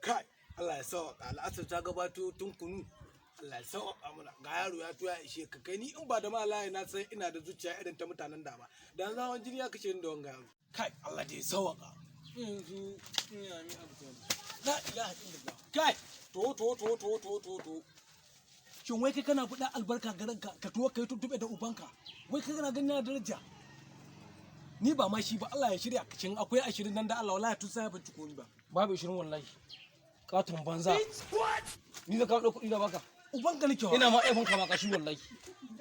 Kai, Allah ya sauƙaƙa. Al'asar ta gabato tun kunu. Allah ya sauƙaƙa mana. Ga yaro ya tuya ishe ka. Kai, ni in ba da ma Allah na san ina da zuciya irin ta mutanen da ba dan zaman jini ya kashe ni da wanga yaro. Kai, Allah dai ya sauƙaƙa. Yanzu ina mi abu ta, la ilaha illallah. Kai, to to to to to to to, shin wai kai kana buɗa albarka garin ka, ka tuwo kai tuntube da ubanka? Wai kai kana ganin na daraja? Ni ba ma shi ba, Allah ya shirya. Shin akwai 20 nan da Allah? Wallahi tun sai ban ci komi ba. Babu 20 wallahi. Katon banza, ni zaka ɗauko kuɗi da baka? Ubanka nake wa. Ina ma aifan kama kashi wallahi.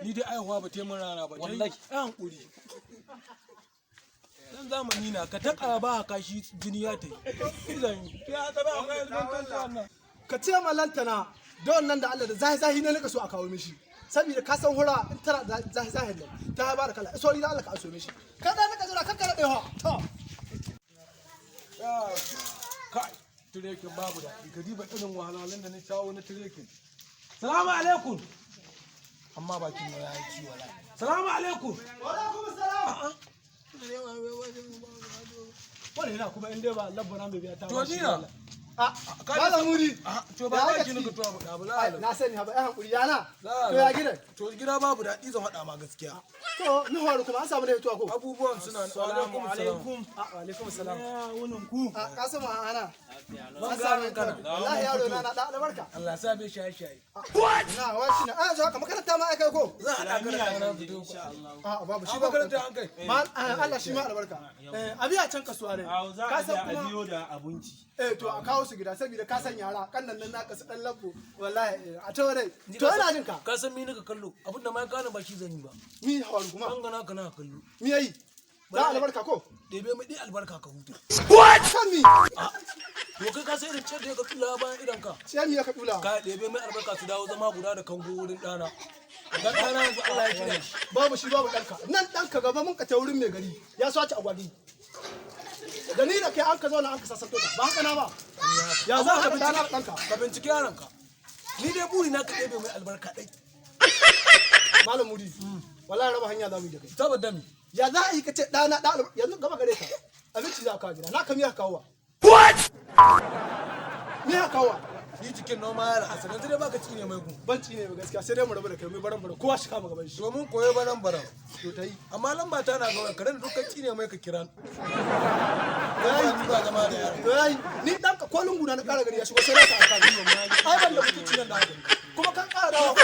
Ni dai aihuwa ba taimun rana ba. Wallahi. Ai hankuri, dan zamani na ka taka ba ka shi jini ya tai zan ya ta ba akwai yanzu wannan. Ka ce ma lantana da wannan da Allah da zahi zahi ne nika so a kawo mishi, saboda ka san hura in tana da zahi zahi nan ta ba da kala. Sori da Allah ka aso mishi. Ka da nika jira kakka da ha to. Kai, tirekin babu da ka diba irin wahalhalun da na shawo na tirekin. Salamu alaikum. Amma bakin na yayi ciwo wallahi. Salamu alaikum. Wa alaikum salam. Wani yana kuma in dai ba labbana mai biya ta To ba shi ni na. wallahi. A malam Muri. To ba Ya ba aka ki ciki? nika tuwa ba ba. Ai, na sani haba, ai hankuri yana. To ya gidan? To gida babu daɗi, zan faɗa ma gaskiya. To ni faru kuma an samu da hituwa ko? Abubuwan suna. Alaikum salam. A wa alaikum salam. Ya wunin ku? A kasuma ana. Ban An samu ganin kana. Wallahi yaro na na da albarka. Allah ya sa bai shaye shaye. Na wa shi na a zo haka makaranta ma ai kai ko? Zan haɗa ka da kana fito. A babu shi A ba. makaranta an kai. Ma Allah shi ma albarka. Eh, a biya can kasuwa ne. Za Ka a je san a kuma biyo da abinci. Eh, to a kawo su gida saboda ka san yara kannan nan naka su dan labbo wallahi. A to dai, to ina jin ka. Ka san mi nika kallo? Abinda ma ya gane ba shi zan yi ba. Mi hawaru kuma? An gana kana kallo. Mi yayi da albarka ko? Ɗebe mai ɗi albarka ka huta. Kan mi? To kai ka sai irin ciyar da ka tula bayan idan ka. Sai mi ya ka dula? Ka ɗebe mai albarka su dawo zama guda da kango wurin ɗana. Dan ɗana yanzu Allah ya shirya shi. Babu shi babu ɗanka nan, ɗanka gaba mun ka ta wurin mai gari ya sace agwagi da ni da kai an ka zauna an ka sassanto ta, ba haka na ba? Ya za ka ɗana da ɗanka? Ka binciki yaronka. Ni dai buri na ka ɗebe mai albarka ɗai. Malam Mudi, wallahi raba hanya za mu yi da kai. Saboda mi? Ya za a yi ka ce ɗana ɗa yanzu gaba gare ka abinci za ka kawo gida na ka miya kawowa miya kawowa? Ni cikin noma ya la'asar yanzu dai baka cinye mai gu. Ban ci ne ba gaskiya, sai dai mu rabu da kai, mu baran baran, kowa shi kama gaban shi. Domin koyo baran baran. To ta yi. Amma lamba ta na gaban karen dukkan cinye mai ka kiran. Yayi. Ni ba zama da yaron. To yayi, ni dan ka ko lungu na ƙara gari ya shigo sai na sa aka ai ban da mutunci nan da haka kuma kan ƙara dawo.